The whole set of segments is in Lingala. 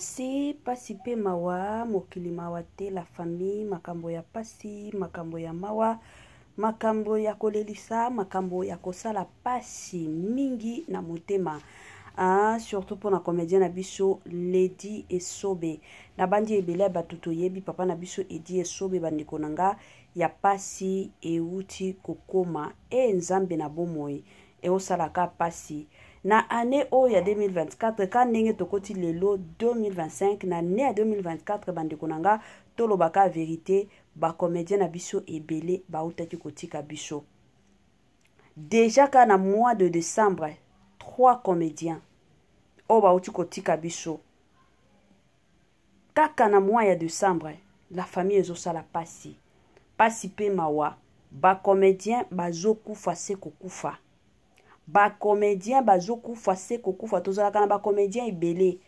Pasi, pasi pe mawa, mokili mawa te la famille, makambo ya pasi, makambo ya mawa, makambo ya kolelisa, makambo ya kosala pasi mingi na motema. Ah, surtout pour na comédien na biso Lady Esobe. Na bandi ebele ya bato toyebi papa na biso Edi Esobe bandeko na nga ya pasi euti kokoma e Nzambe na bomoi eosala ka pasi na année oyo ya 2024 ka ndenge tokoti lelo 2025 na année ya 2024 bandeko na nga tolobaka verite bacomédien na biso ebele bautaki kotika biso deja ka na mois de décembre trois comédiens oyo bauti kotika biso kaka na mois ya décembre. La famille, ezosala pasi, pasi mpe mawa. Bacomédien bazokufa se kokufa, bacomédien bazokufa se kokufa. Tozalaka na bacomédien ebele,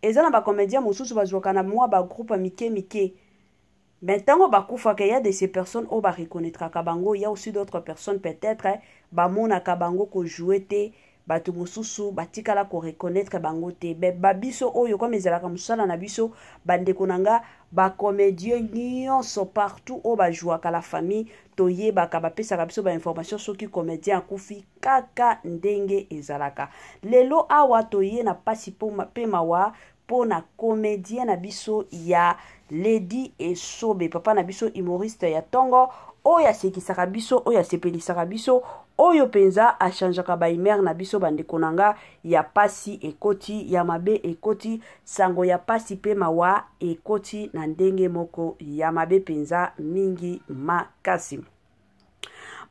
eza na bacomédien mosusu bazwaka na mwa bagroupe mike mike, mais ntango bakufaka, ya de ces personnes oyo bareconnaîtraka bango, ya aussi d'autres personnes peut-être bamonaka bango kojouer te, bato mosusu batikala koreconnaître bango te. Babiso oyo comme ezalaka mosala na biso, bandeko na nga, bacomédien nyonso partout oyo bajouaka, la famille, toyebaka, bapesaka biso bainformation soki comédien akufi, kaka ndenge ezalaka. Lelo awa toye na pasi mpe mawa mpo na comédien na biso ya Lady Esobe, papa na biso humoriste ya ntongo, oyo asekisaka biso, oyo asepelisaka biso, oyo mpenza achangeaka bahumeur na biso. Bandeko na nga, ya pasi ekoti, ya mabe ekoti, sango ya pasi mpe mawa ekoti na ndenge moko ya mabe mpenza mingi makasi.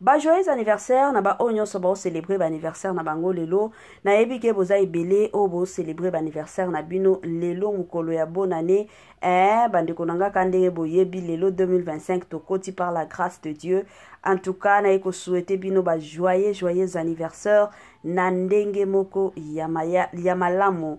Ba joyeux anniversaire na baoyo nyonso baocélébrer baanniversaire na bango lelo. Nayebi ke boza ebele oyo bocélébrer baanniversaire na bino lelo, mokolo ya bonne année. Bandeko na nga, ka ndenge boyebi, lelo 2025 tokoti par la grâce de Dieu. En tout cas, naye kosouhaiter bino bajoyeux joyeux anniversaire na ndenge moko ya malamu.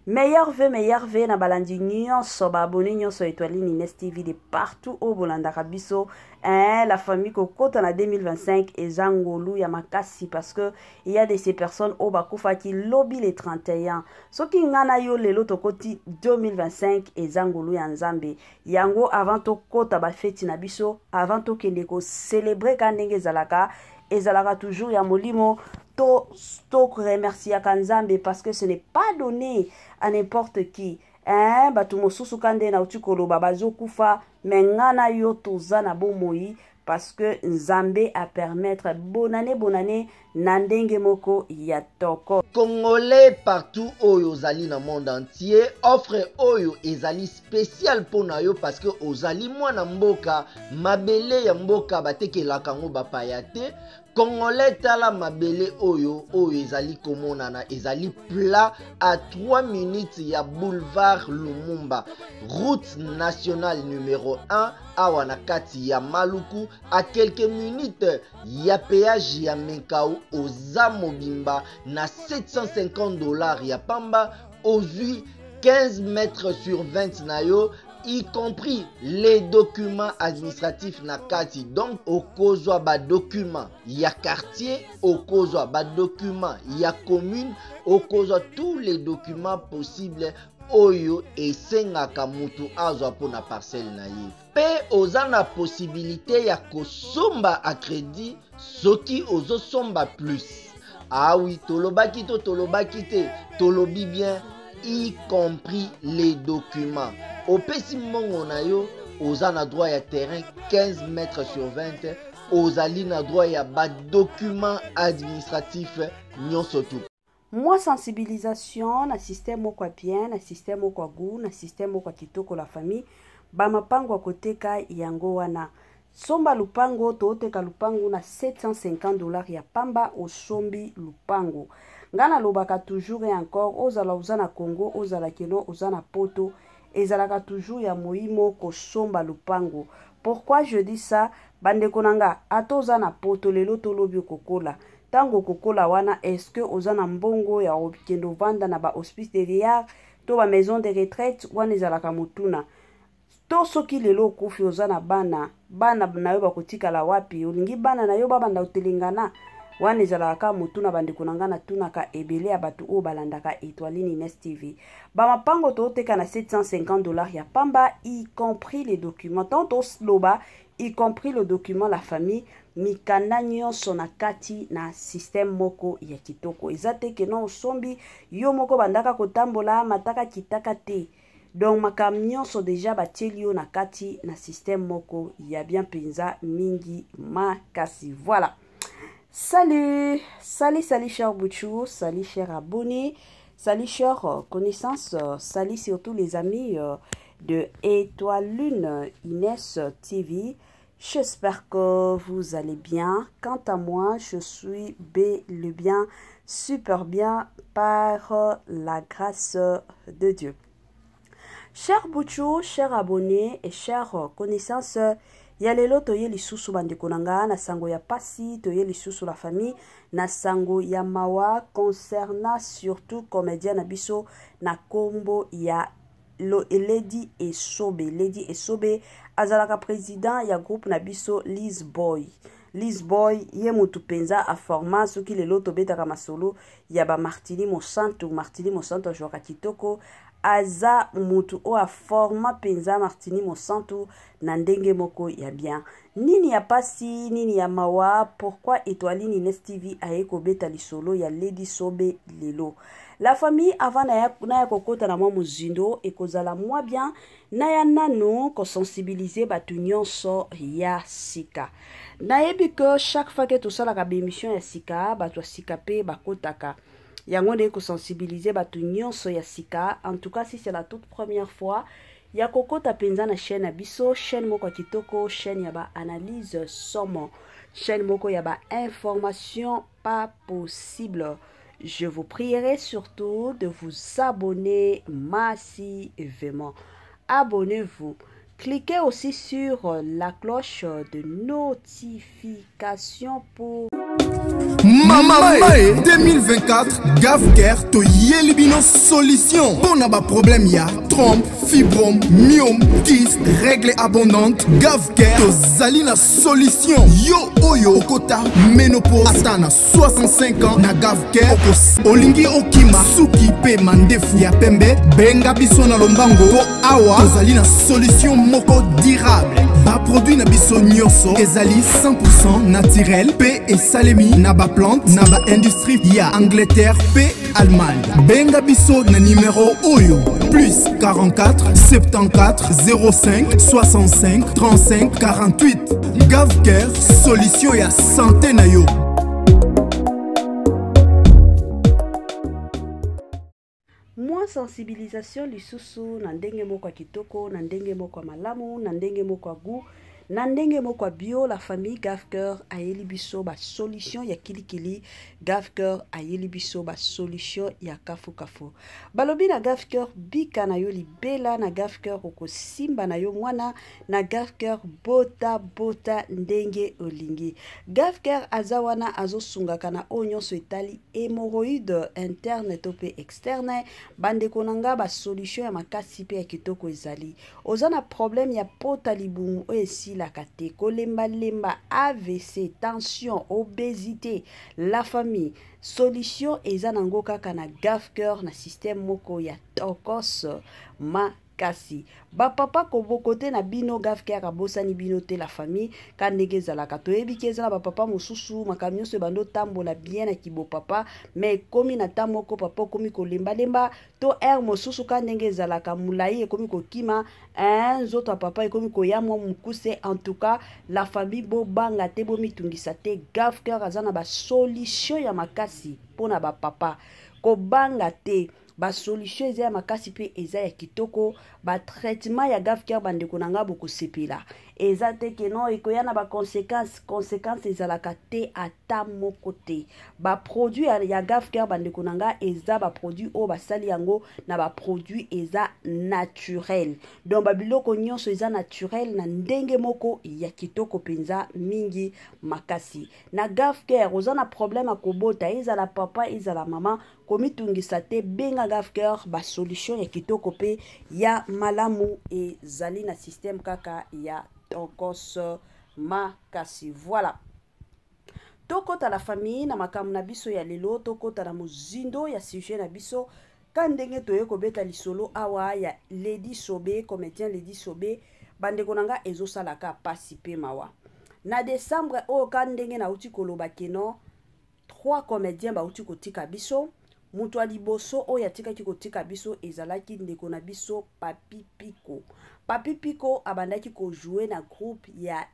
Meilleurs vœux, meilleurs vœux na balandi nyonso, baabonné nyonso Étoiline Ines TV de partout oyo bolandaka biso. La famille, kokota na 2025 eza ngolu ya makasi, parce que il y a de ces personnes oyo bakufaki lobi le 31. Soki nga na yo lelo tokoti 2025, eza ngolu ya Nzambe. Yango, avant tokota bafeti na biso, avant tokende kocélébrer ka ndenge ezalaka, ezalaka toujours ya molimo, to to remerciaka Nzambe, parce que ce n'est pas donné à n'importe qui, hein. Bato mosusu, ka nde nauti koloba, bazokufa, mais nga na yo toza na bomoi parce que Nzambe apermettre. Bonane, bonane na ndenge moko ya toko. Congolais partout oyo ozali na monde entier, offre oyo ezali spécial mpo na yo, parce que ozali mwana mboka. Mabele ya mboka batekelaka yango bapaya te. Congolais, tala mabele oyo, oyo ezali komonana, ezali plat à 3 minutes ya boulevard Lumumba, route nationale numéro 1, awa na kati ya Maluku, à quelques minutes ya péage ya Menkao. Oza mobimba na 750 $ ya pamba, ozwi 15 mètres sur 20 na yo, y compris les documents administratifs na kati. Donc okozwa badocument ya quartier, okozwa badocument ya commune, okozwa tous les documents possibles oyo esengaka mutu azwa mpona parcelle na ye. Mpe oza na possibilité ya kosomba à crédit soki ozosomba plus. Awi, ah tolobaki to tolobaki te? Tolobi bien, y compris les documents. Opesi mbongo na yo, oza na droit ya terrain 15 mètres sur 20, ozali na droit ya badocument administratif nyonso tu. Mwa sensibilisation na système moko ya bien, na système moko ya goût, na système moko ya kitoko. La famille, bamapango ya koteka yango wana. Somba lupango, tooteka lupango na 750 $ ya pamba. Osombi lupango, ngai nalobaka toujours et encore, ozala oza na Congo, ozala keno oza na Poto, ezalaka toujours ya moyimo kosomba lupango. Pourquoi je dis ça, bandeko na nga? Ata oza na Poto lelo, tolobi okokola. Ntango okokola wana, est-ce que oza na mbongo ya kokende ovanda na bahospice de vieillard to bamaison de retraite? Wana ezalaka motuna. To soki lelo okufi, oza na bana, bana na yo bakotikala wapi? Olingi bana na yo babanda kotelengana? Wana ezalaka kaka motuna bandeko na ngai natunaka ebele ya bato oyo balandaka Etoiline Ines TV. Bamapango toteka na 750 $ ya pamba, y compris les documents. Tant tosloba y compris le document, la famille, mikanda nyonso na kati na système moko ya kitoko. Eza te ke non osombi yo moko bandaka kotambola mataka kitaka te. Donc makambo nyonso deja batieli yo na kati na système moko ya bien mpenza mingi makasi. Voilà. Salut, salut, salut cher Bouchou, salut cher abonné, salut cher connaissance, salut surtout les amis de Étoile Lune Inès TV. J'espère que vous allez bien. Quant à moi, je suis bel et bien, super bien par la grâce de Dieu. Cher Bouchou, cher abonné et chers connaissances, ya lelo toye lisusu bandeko na nga na sango ya pasi, toye lisusu la famille na sango ya mawa concernant surtout comédien na biso na kombo ya lo Lady Esobe. Lady Esobe azalaka président ya groupe na biso Liz Boy. Liz Boy ye mutu penza a format soki lelo tobetaka masolo ya ba Martini Mosantu. Martini Mosantu ajouaka kitoko, aza mutu oyo a format penza Martini Mosantu na ndenge moko ya bien. Nini ya pasi, nini ya mawa, pourquoi Etoiline Ines TV aye kobeta lisolo ya Lady Sobe lelo? La famille, avant na ya kokota na mwa mozindo ekozala mwa bien na ya nanu kosensibiliser bato nyonso ya sika. Nayebi que chaque fois que tosalaka ba émission ya sika, bato ya sika pe bakotaka. Yango nde kosensibiliser bato nyonso ya sika. En tout cas, si c'est la toute première fois ya kokota penza na chaîne ya biso, chaîne moko ya kitoko, chaîne ya ba analyse somo, chaîne moko ya ba information pas possible. Je vous prierai surtout de vous abonner massivement. Abonnez-vous. Cliquez aussi sur la cloche de notification pour Mama Mae 2024, Gavcare toyeli bino solution mpona ba problème ya trompe, fibrome, myome, kyste, règle abondante. Gavcare tozali na solution. Yo oyo okota ménopause ata na 65 ans, na Gavcare olingi okima suki pe mandefu ya pembe, benga biso na lombango po awa tozali na solution moko durable. Ba produit na biso nyonso ezali 100% naturel pe esalemi na ba plante na ba industrie ya Angleterre pe Allemagne. Benga biso na numéro oyo plus 44 74 05 65 35 48. Gavcare, solution ya santé na yo. Mwa sensibilisation lisusu na ndenge moko ya kitoko, na ndenge moko ya malamu, na ndenge moko ya goût, na ndenge moko ya bio. La famille, Gavcare ayeli biso ba solution ya kilikili. Gavcare ayeli biso ba solution ya kafukafu. Balobi na Gavcare bika na yo libela, na Gavcare okosimba na yo mwana, na Gavcare bota bota ndenge olingi. Gavcare aza wana azosungaka na oyo nyonso etali hémorroïde interne to pe externe. Bandeko na nga, ba solution ya makasi pe ya kitoko ezali. Oza na problème ya pota libumu oyo esilaka te, kolembalemba, AVC, tension, obésité, la famille, solution eza nango kaka na Gavcare na système moko ya tokos makasi. Bapapa kote na bino, Gavcare abosani bino te. La famille, ka ndenge ezalaka, toyebi ke eza na bapapa mosusu makambo nyonso ebandi otambola bien na kibopapa, mais ekomi na ta moko papa okomi kolembalemba to aire mosusu, ka ndenge ezalaka molai ekomi kokima, nzoto ya papa ekomi koya mwa mokuse. En tout cas, la famille, bobanga te, bomitungisa te. Gavcare aza na basolution ya makasi mpona bapapa, kobanga te. Basolution eza ya makasi mpe eza ya kitoko. Batraitement ya Gavcare, bandeko na nga, bokosepela. Eza te ke non ekoya na baconséquence, conséquence ezalaka te ata moko te. Baproduit ya Gavcare, bandeko na nga, eza baproduit oyo basali yango na baproduit eza naturel. Donc babiloko nyonso eza naturel na ndenge moko ya kitoko mpenza mingi makasi. Na Gavcare, oza na problème ya kobota, ezala papa, ezala mama, komitungisa te, benga Gavcare. Basolution ya kitoko mpe ya malamu ezali na système kaka ya tokos makasi. Voilà. Tokota la famille na makambo na biso ya lelo, tokota na mozindo ya sujet na biso ka ndenge toye kobeta lisolo awa ya Lady Sobe, comédien Lady Sobe. Bandeko na nga, ezosalaka pasi pe mawa na décembre oyo, ka ndenge nauti koloba que non, trois comédiens bauti kotika biso. Moto ya liboso oyo atikaki kotika biso ezalaki ndeko na biso Papi Piko. Papi Piko abandaki kojouer na groupe ya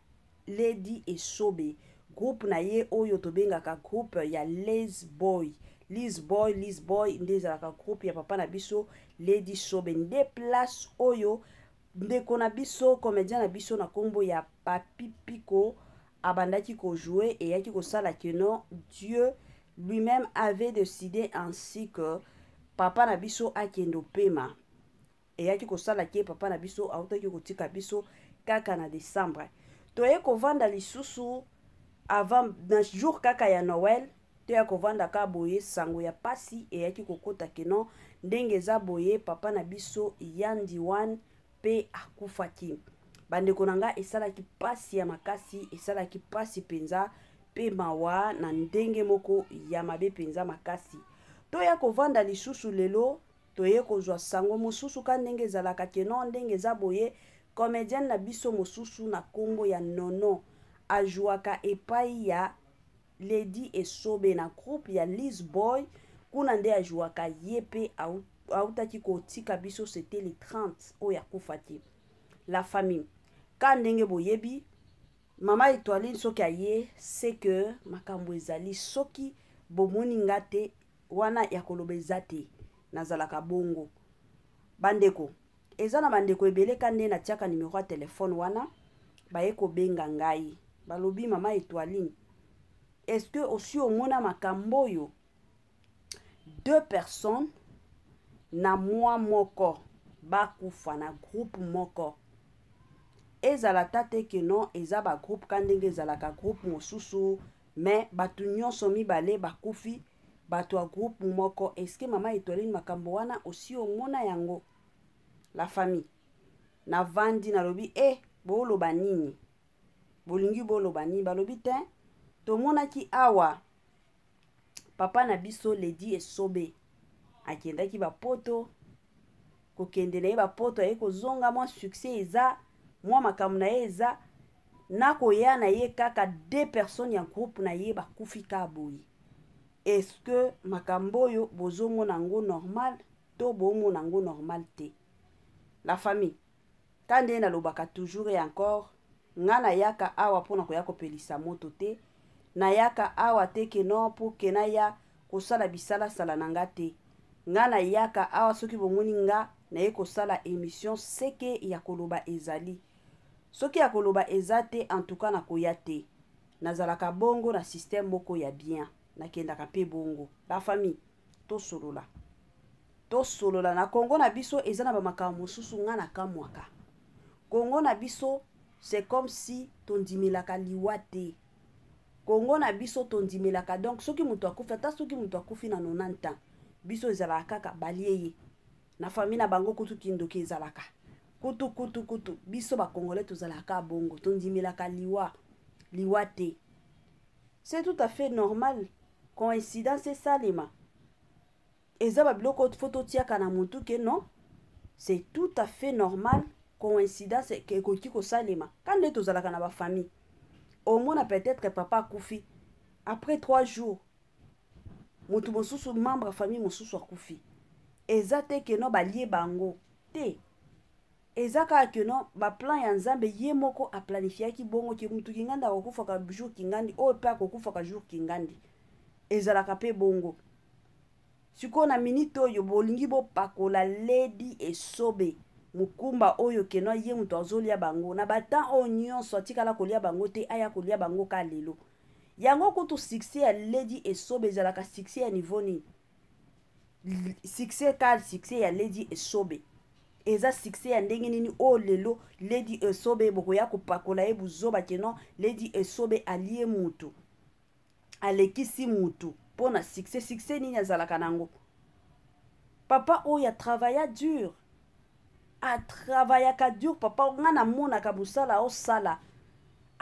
Lady Esobe, groupe na ye oyo tobengaka groupe ya Les Boy, Liz Boy. Liz Boy nde ezalaka groupe ya papa na biso Lady Sobe. Nde place oyo ndeko na biso, comédien na biso na nkombo ya Papi Piko abandaki kojouer. Eyaki kosala que non, Dieu lui-même avait décidé ainsi que papa na biso akende opema. Eyaki kosala ke papa na biso autaki kotika biso kaka na décembre. Toye kovanda lisusu avant na jour kaka ya Noël, toya kovanda kaka boye, sango ya pasi eyaki kokota que non, ndenge eza boye, papa na biso Yandi Wan mpe akufaki. Bandeko na nga, esalaki pasi ya makasi, esalaki pasi mpenza mpe mawa na ndenge moko ya mabe mpenza makasi. Toya kovanda lisusu lelo, toye kozwa sango mosusu ka ndenge ezalaka que non, ndenge eza boye, comédienne na biso mosusu na nkombo ya Nono, ajwaka epai ya Lady Esobe na groupe ya Liz Boy, kuna nde ajwaka ye mpe autaki kotika biso. C'était le 30 oyo akufaki. La famille, ka ndenge boyebi, mama Etoiline soki aye, c'est que makambo ezali. Soki bomoni nga te wana ya koloba eza te, nazalaka bongo. Bandeko, eza na bandeko ebele ka nde natiaka numero ya telefone wana, baye kobenga ngai, balobi: "Mama Etoiline, est-ce que osi omona makambo oyo, deux personnes na mwa moko bakufa na groupe moko?" Ezala ta te que non, eza bagroupe ka ndenge ezalaka groupe mosusu, mais bato nyonso mibale bakufi, bato ya groupe moko. Est-ce, mama Etoiline, makambo wana osi omona yango? La famille, navandi, nalobi: "E, boloba nini? Bolingi boloba nini?" Balobi: "Te, tomonaki awa papa na biso Ledi Esobe akendaki bapoto. Kokende na ye bapoto, aye kozonga, mwa succès eza, mwa makambo na ye eza. Nakoya na ye kaka, deux personnes ya groupe na ye bakufi ka boye. Est-ce que makambo oyo bozomona yango normal to bomona yango normal te?" La famille, ka nde nalobaka toujours et encore, nga nayaka awa mpona koya kopelisa moto te. Nayaka awa te que non, mpo ke naya kosala bisalasala na nga te. Nga nayaka awa, soki bomoni nga naye kosala émission, seke ya koloba ezali. Soki ya koloba eza te, en tout cas nakoya te. Nazalaka bongo na système moko ya bien, nakendaka mpe bongo. La famille, tosolola, tosolola. Na Kongo na biso eza na bamakambo mosusu nga nakamwaka. Kongo na biso, c'est comme si tondimelaka liwa te. Kongo na biso tondimelaka, donc soki moto akufi, ata soki moto akufi na 90 ans, biso ezalaka kaka balie ye na famille na bango. Kutu kindoki ezalaka kutu kutu kutu. Biso bacongolais tozalaka bongo, tondimelaka liwa, liwa te. C'est tout à fait normal coïncidence esalema. Eza babiloko faut totiaka na motu que non, c'est tout à fait normal coïncidence ekoki kosalema. Ka nde tozalaka na bafamille, omona peut-être papa akufi, après 3 jours motu mosusu, membre ya famille mosusu akufi. Eza te que non, balie bango te. Eza kaka que non, baplan ya Nzambe ye moko aplanifiaki bongo ke mutu kingandi akokufaka jour kingandi oyo, mpe akokufaka jour kingandi. Ezalaka mpe bongo. Sikoyo na minute oyo, bolingi bopakola Ledi Esobe mokumba oyo que non, ye moto azolia bango. Na batemps oyo nyonso atikala kolia bango te, aya kolia bango ka lelo. Yango kutu succès ya Ledi Esobe ezalaka succès ya niveau nini? Succès ka succès ya Ledi Esobe eza succès ya ndenge nini oyo lelo Ledi Esobe bokoya kopakola ye buzoba que non, Ledi Esobe alie mutu, alekisi mutu mpo na succès? Succès nini azalaka nango? Papa oyo atravailla dur, atravaillaka dur. Papa, nga namonaka mosala osala.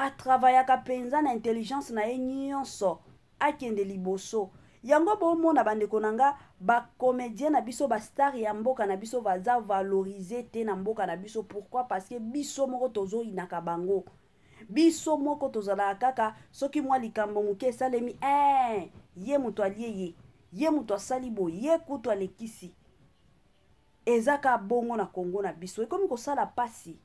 Atravayaka mpenza na intelligence na ye nyonso, akende liboso. Yango bomona, bandeko na nga, bacomédien na biso, bastar ya mboka na biso, baza valorisé te na mboka na biso. Pourquoi? Parce que biso moko tozoyinaka bango. Biso moko tozalaka kaka, soki mwa likambo moke esalemi, ye moto alie ye, ye moto asali boye, ye kutu alekisi. Eza ka bongo na Kongo na biso. Ekomi kosala pasi,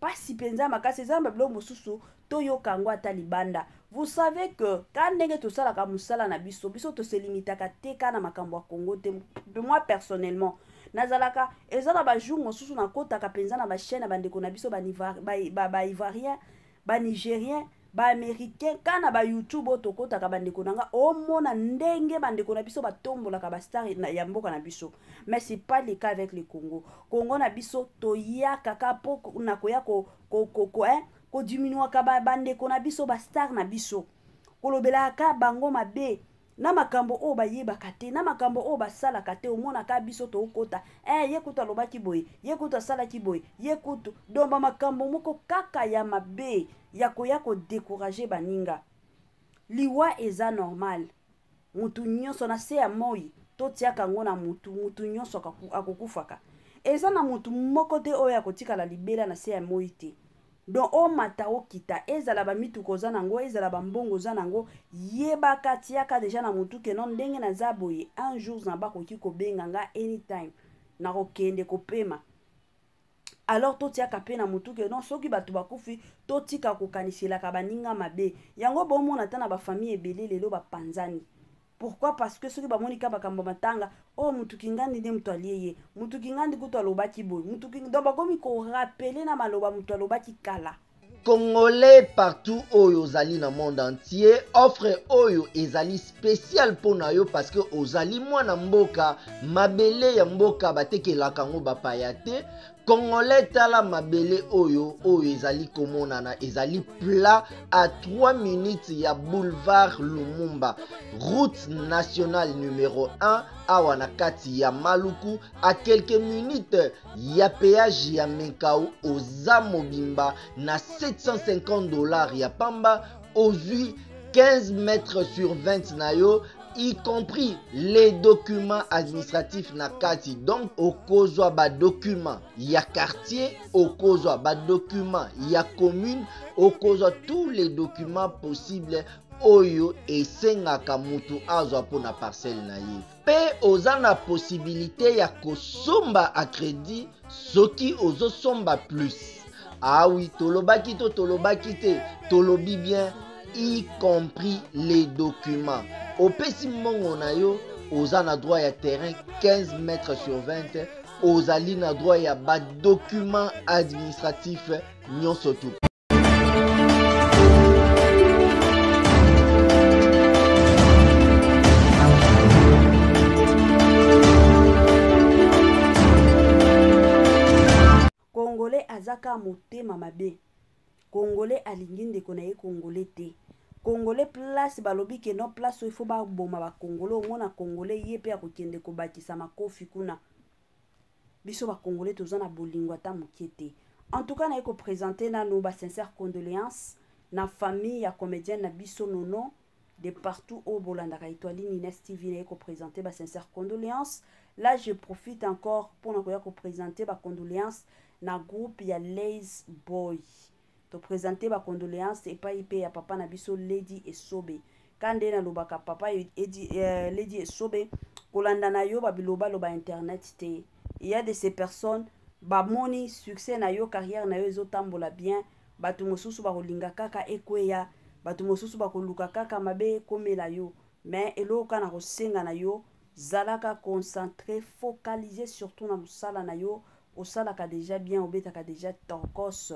pasi mpenza makasi. Eza na babiloko mosusu toyoka yango ata libanda. Vous savez que ka ndenge tosalaka mosala na biso, biso toselimitaka te ka na makambo ya Kongo te. Moi personnellement, nazalaka, eza na bajour mosusu nakotaka mpenza na bachaîne ya bandeko na biso baivoirien, banigérien, baaméricain, ka na bayoutube oyo tokɔtaka. Bandeko na nga, omona ndenge bandeko na biso batombolaka bastar ya mboka na biso, mais c'est pas le cas avec le Congo. Congo na biso, toyaka ka mpo na koya kodiminuaka bandeko na biso, bastar na biso, kolobelaka bango mabe na makambo oyo bayebaka te, na makambo oyo basalaka te. Omonaka biso tookota, ye kutu alobaki boye, ye kutu asalaki boye, ye kutu. Donc bamakambo moko kaka ya mabe ya koya kodécourager baninga. Liwa eza normal. Mutu nyonso na se ya moi, totiaka yango na mutu. Mutu nyonso akokufaka. Eza na mutu moko te oyo akotikala libela na se ya moi te. Donc omata, okita, ezala bamituka oza nango, ezala bambongo oza nango, yebaka, tiaka déjà na motu que non, ndenge naza boye, un jour na bakoki kobenga nga anytime, nakokende kopema. Alors totiaka mpe na motu que non, soki bato bakufi, totika kokaniselaka baninga mabe. Yango bomona ata na bafamille ebele lelo bapanzani. Pourquoi? Parce que soki bamoni ka makambo matanga oyo, oh, mutu kingandi nde moto alie ye, mutu kingandi kutu alobaki boye, mutu. Donc bakomi korappeler na maloba moto alobaki kala. Congolais partout oyo ozali na monde entier, offre oyo ezali spécial mpo na yo, parce que ozali mwana mboka. Mabele ya mboka batekelaka yango bapaya te. Congolais, tala mabele oyo, oyo ezali komonana, ezali plat à 3 minutes ya boulevard Lumumba, route nationale numéro 1, awa na kati ya Maluku, à quelques minutes ya péage ya Menkao. Oza mobimba na 750 $ ya pamba, ozwi 15 mètres sur 20 na yo, y compris les documents administratifs na kati. Donc okozwa badocument ya quartier, okozwa badocument ya commune, okozwa tous les documents possibles oyo esengaka mutu azwa mpona parcelle na ye. Mpe oza na possibilité ya kosomba à crédit soki ozosomba plus. Ah oui, tolobaki to tolobaki te? Tolobi bien, y compris les documents. Opesi mbongo na yo, oza na droit ya terrain 15 mètres sur 20, ozali na droit ya badocument administratif nyonso tu. Congolais aza kaka motema mabe. Congolais alingi ndeko na ye congolais te. Congolais, place balobi que non, place oyo ifo baboma bacongolais, omona congolais ye mpe akokende kobakisa makofi kuna. Biso bacongolais toza na bolingo ata moke te. En tout cas, naye koprésenter nano basincère condoléance na famille ya comédienne na biso Nono. De partout oyo bolandaka Etoile Nines TV, naye koprésenter basincère condoléance. Là, je profite encore mpona koya koprésenter bacondoléance na groupe ya Lays Boy. Toprésente bacondoléance epai mpe ya papa na biso Lady Esobe. Ka nde nalobaka, papa Lady Esobe, kolanda na yo babilobaloba internet te. Il y a de ces personnes bamoni succès na yo, carrière na yo ezotambola bien, bato mosusu bakolinga kaka ekweya, bato mosusu bakoluka kaka mabe ekomela yo. Mais eloko kaka na kosenga na yo, zalaka concentré, focalisé surtout na mosala na yo. Osalaka déjà bien, obetaka déjà tokos.